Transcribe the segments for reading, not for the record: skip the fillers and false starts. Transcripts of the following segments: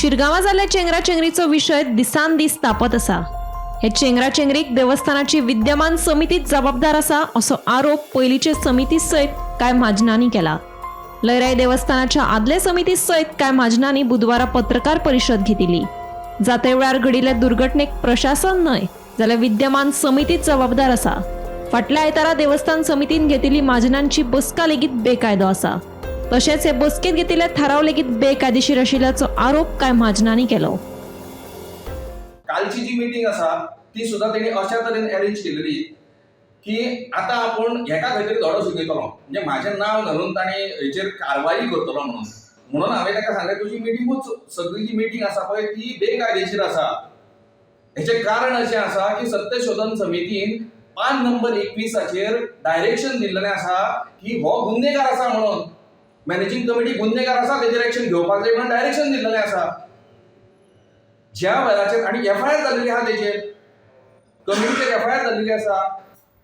शिरगांवां जाल्ल्या चेंगराचेंगरीचो विशय दिसान दीस तापत आसा. हे चेंगराचेंगरीक देवस्थानाची विद्यमान समितीच जबाबदार आसा असो आरोप पयलींचे समिती सयत कांय म्हाजनांनी केला. लयराई देवस्थानाच्या आदले समिती सयत कांय म्हाजनांनी बुधवारा पत्रकार परिशद घेतिल्ली. जात्रे वेळार घडिल्ले दुर्घटनेक प्रशासन न्हय जाल्यार विद्यमान समितीच जबाबदार आसा. फाटल्या आयतारा देवस्थान समितीन घेतिल्ली म्हाजनांची बसका लेगीत बेकायदो आसा. तशेंच हे बसकेंत घेतिल्ले थाराव लेगीत बेकायदेशीर आशिल्ल्याचो आरोप कांय म्हाजनांनी केलो. कालची जी मिटींग आसा ती सुद्दां तेणी अशा तरेन अरेंज केलेली की आतां आपूण हेका खंय तरी धडो शिकयतलो, म्हणजे म्हाजें नांव घालून ताणें हेचेर कारवाई करतलो म्हणून. म्हणून हांवें ताका सांगलें, तुजी मिटिंगूच सगळी जी मिटींग आसा पळय ती बेकायदेशीर आसा. हेचें कारण अशें आसा की सत्यशोधन समितीन पान नंबर 21 डायरेक्शन दिल्लेलें आसा की हो गुन्हेगार आसा म्हणून, मॅनेजींग कमिटी गुन्हेगार आसा, तेजेर एक्शन घेवपाक जाय म्हणून डायरेक्शन दिल्लेलें आसा. ज्या वेळाचेर आनी एफआयआर जाल्लेली आहा, तेजेर कमिटीचेर एफआयआर जाल्लेली आसा.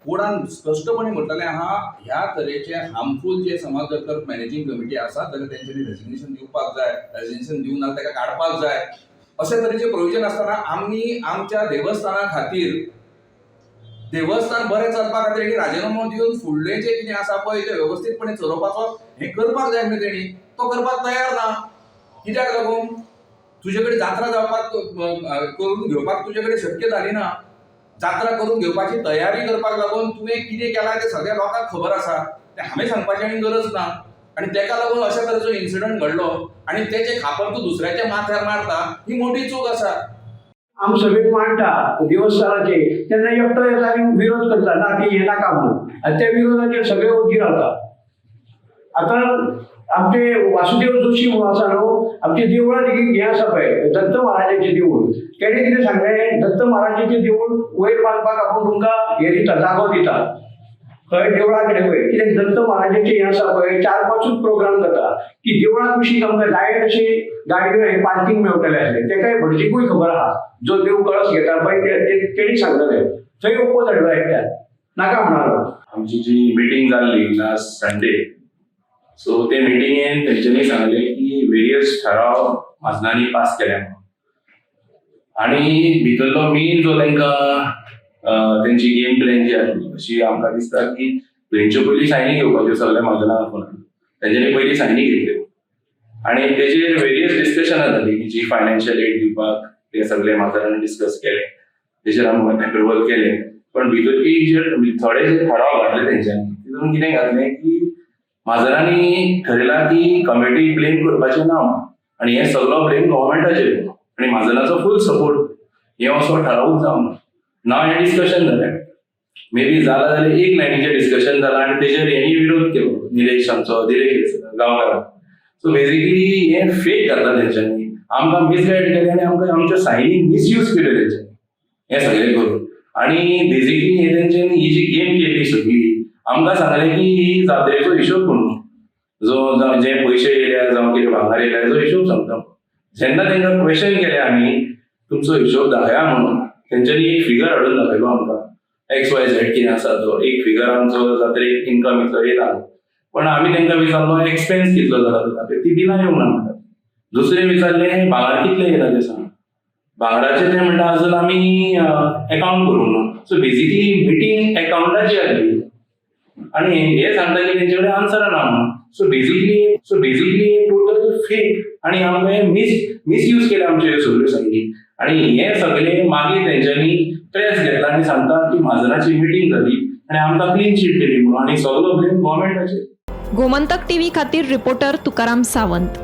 कोडान स्पश्टपणे म्हटलेलें आहा, ह्या तरेचे हार्मफूल जे समाज जर तर मॅनेजींग कमिटी आसा जाल्यार तेंच्यांनी रेजिग्नेशन दिवपाक जाय, रेजिग्नेशन दिवंक ना ताका काडपाक जाय. अशे तरेचे प्रोविजन आसतना आमी आमच्या देवस्थाना खातीर, देवस्थान बरें चलपा खातीर हेणी राजिनामो दिवन फुडलें जें कितें आसा पळय तें वेवस्थीतपणे चलोवपाचो हें करपाक जाय आसलें तेणी, तो करपाक तयार ना. कित्याक लागून तुजे कडेन जात्रा जावपाक करून घेवपाक तुजे कडेन शक्य जाली ना. जात्रा करून घेवपाची तयारी करपाक लागून तुवें कितें केलां तें सगळ्या लोकांक खबर आसा, तें हांवें सांगपाची आनी गरज ना. आनी तेका लागून अशा तरेचो इन्सिडंट घडलो आनी तेचें खापर तूं दुसऱ्याच्या माथ्यार मारता, ही मोठी चूक आसा. आमी सगळे मांडटा देवस्थानाचे तेन्ना एकटो येता आनी विरोध करता, ना ती हे नाका म्हणून, आनी त्या विरोधाचेर सगळे ओगी रावता. आतां आमचे वासुदेव जोशी म्हणून आसा न्हू, आमच्या देवळां लेगीत हें आसा पळय, दत्त महाराजाचें देवूळ, तेणें कितें सांगलें, दत्त महाराजाचें देवूळ वयर बांदपाक आपूण तुमकां हें दिता, जागो दिता खंय देवळा कडेन वयर. कित्याक दत्त महाराजाचें हें आसा पळय, चार पांचूच प्रोग्राम जाता की देवळा कुशीक आमकां जाय तशी गाडयो हे पार्कींग मेवटलें आसलें. तेकाय भटजीकूय खबर आहा, जो देव कळस घेता पळय तेणी सांगलेलें. थंय ओपोज हाडलो एकट्यान, नाका म्हणालो. आमची जी मिटींग जाल्ली लास्ट संडे, सो ते मिटिंगेन तेंच्यांनी सांगलें की वेरियस ठराव म्हाजनांनी पास केल्या म्हणून. आनी भितरलो मेन जो तांकां तेंची गेम प्लॅन जी आसली, अशी आमकां दिसता की तेंच्यो पयलीं सायनी घेवपाच्यो सगळ्या म्हाजनां आपोवन तेंच्यांनी पयलीं सायनी घेतल्यो आनी तेजेर वेरियस डिस्कशनां जाली की जी फायनान्शियल एड दिवपाक ते सगळे म्हाजनांनी डिस्कस केले, तेजेर आमी एप्रुवल केलें. पण भितर एक जे थोडे जे ठराव घातले तेंच्यांनी, तितून कितें घातलें की म्हाजनांनी ठरयलां की कमिटी ब्लेम करपाचें ना आनी हें सगळो ब्लेम गव्हर्मेंटाचेर आनी म्हाजनाचो फूल सपोर्ट, हें असो ठरावूच जावंक ना. हें डिस्कशन जालें, मे बी जाला जाल्यार एक लायनीचें डिस्कशन जालां आनी तेजेर हेणी विरोध केलो, निलेश आमचो दिलेश गांवकारान. सो बेजिकली हें फेक घातलां तेंच्यांनी, आमकां मिसगायड केलें आनी आमकां आमच्यो सायनी मिसयूज केल्यो तेंच्यांनी हें सगळें करून. आनी बेजिकली हे तेंच्यांनी ही जी गेम केली सगळी, आमकां सांगलें की ही जात्रेचो हिशोब म्हणून जो जावं जे पयशे येयल्या जावं कितें भांगर येयल्या हेजो हिशोब सांगता. जेन्ना तांकां क्वेश्चन केलें आमी, तुमचो हिशोब दाखया म्हणून, तेंच्यांनी एक फिगर हाडून दाखयलो आमकां, एक्स वाय झेड कितें आसा तो एक फिगर, आमचो जात्रेक इन्कम इतलो येयला. पण आमी तांकां विचारलो, एक्सपेन्स कितलो जाला तो दाखय, ती बिलां येवंक ना म्हणटात. दुसरें विचारलें, भांगर कितलें येयला तें सांग. भांगराचें तें म्हणटा, अजून आमी एकाउंट करूंक ना. सो बेजिकली मिटींग एकाउंटाची आसली आनी हे सांगता की तेंचे कडेन आन्सर ना म्हणून. सो बेजिकली टोटल फेक आनी आमकां हे मिसयूज केले आमच्यो ह्यो सगळ्यो सायनी. आनी हे सगळे मागीर तेंच्यांनी प्रेस घेतला आनी सांगता की म्हाजनाची मिटींग जाली आनी आमकां क्लीन चीट दिली म्हणून आनी सगळो ब्लेम गव्हर्मेंटाचेर. गोमंतक टीव्ही खातीर रिपोर्टर तुकाराम सावंत.